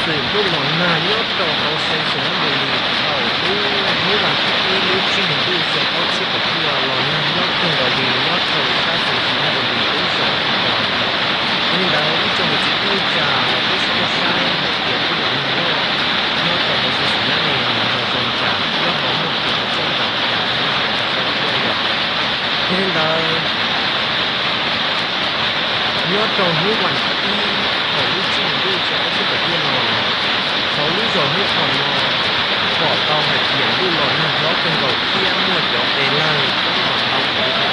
Xwm ntuj los nag nyob rau hauv xeev Xais Nyab Npus Lis thaum lub hnub vas thib ib lub tsib hlis ntuj xyoo ob txhiab kaum cuaj los nag nyob kawg nkaus li nyob rau sab xeev Xais Nyab Npus Lis lub zos Hib Phom. Yog li ntawd ib tsoom niam txiv kwv tij los peb sib coj saib hais tias ntuj los nag loj nyob rau hauv xeev Xais Nyab ne nws nrog zoo li cas, nyob hauv muaj kev khav theeb ntau li cas, nyob zoo li cas sawv daws tuaj yog. Yog li ntawd, nyob rau hnub vas thib ib thaum lub tsib hlis ntuj xyoo ob txhiab kaum cuaj no, hauv lub zos Hib Phom no pom tau hais tias ntuj los nag hlob kawg nkaus thiab muaj cov pes lawg poob los ntau heev li.